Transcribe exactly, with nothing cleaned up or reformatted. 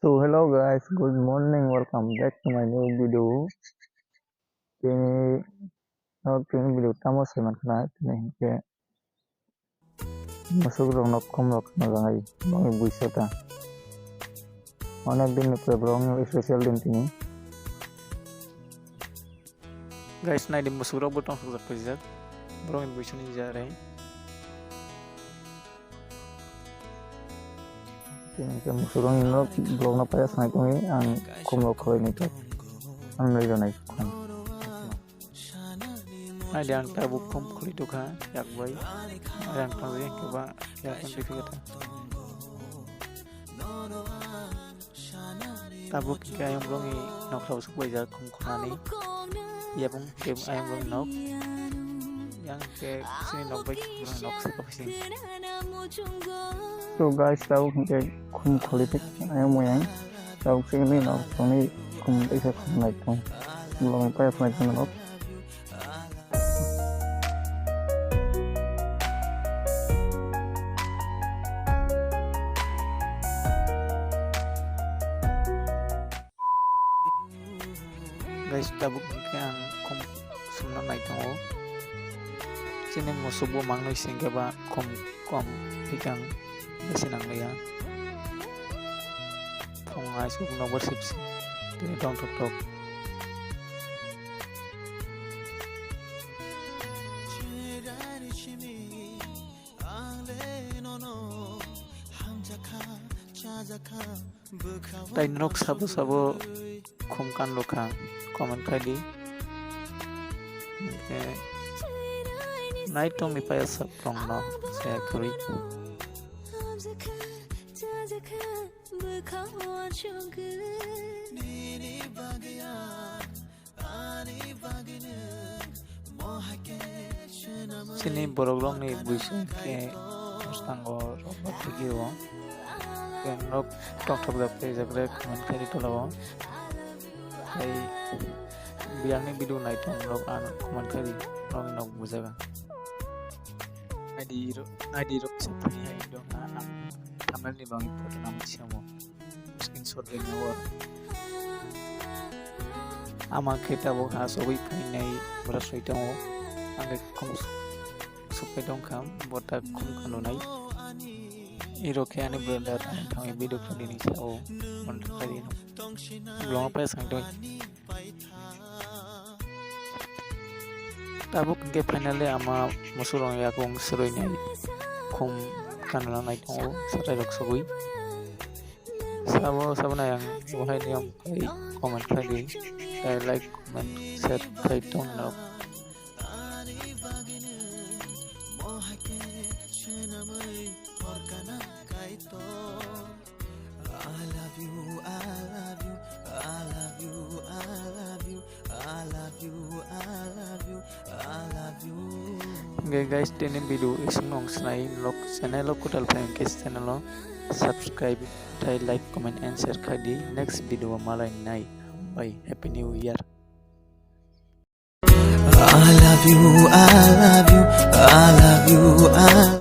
So hello guys, good morning, welcome back to my new video. Tini, oh, tini video tamo se man khna, tini hingke musuk rok nok khum rok khna jangai, bangni buisa ta. Onek din ni pore borok special din tini. Guys, nai di musuk rok bo tong sokjak paijak. Borok ni buisani jare. Tini ke musuk rok ni nok vlog no paya sanai tongwi ang khum rok khwlai nai tok. Ang nai janai khum. Nai di ang tabuk khum khwlai tokha yak bai. Ang tong yang ke ba yak ang dikhi kata. Tabuk hingke ayang borokni noksa bo sokbaijak khum khunani. Yapung hingke ayang borokni nok. Yang hingke sini nok bai khum khunani nok saka bising. So guys, tabuk hingke khum kholi tik ayang moyang. Tabuk sini nok tongni khum teisa khum nai tong. Bolong kaya khum nai tong nok. Guys, tabuk hingke ang khum sumna nai tongo. Chini musuk bo mangnoi singke ba khum kom hikang besi nangliya. Phung aisuk nobar sipsi tini tong tok tok. Tai norok sabo sabo khum kan rokha comment khai di. Hingke nai tongni payasa tongno se khurui. Chini borok rokni buisong khe mwskango rok rok thwkhe o. Khe norok tongthok jak tei jak rek comment khaidi tola o. Tei biyangni video naithok norok ano comment khaidi norokni nok bujaga. Naidi ro-, naidi rok se thani hai dong na ang thumbnail ni bagwi photo nang samo. Screenshot ringna o. Ama khe tabuk ha sogwi phainai bwrasoi tongo. Ang khe khum su-, supai tongkha, bo ta khum kha nunai. Iro khe ani brother, ang thangwi video khlai ni sao, contact khlai di. Vlog no paisang twi. Tabuk hingke finally ama musurok yakung sroi nai khum kanna nai tongo, satai rok sogwi. Sabo, sabo nai ang bo hai niyom khai comment khai di, tei like, comment, share khai tong nai rok. Hingke guys, tini video ising nong sinai lok channel o kwtal phai hingke channel o subscribe tei like, comment and share khai di. Next video o malai nai. Bye. Happy New Year. I love you, I love you, I love you, I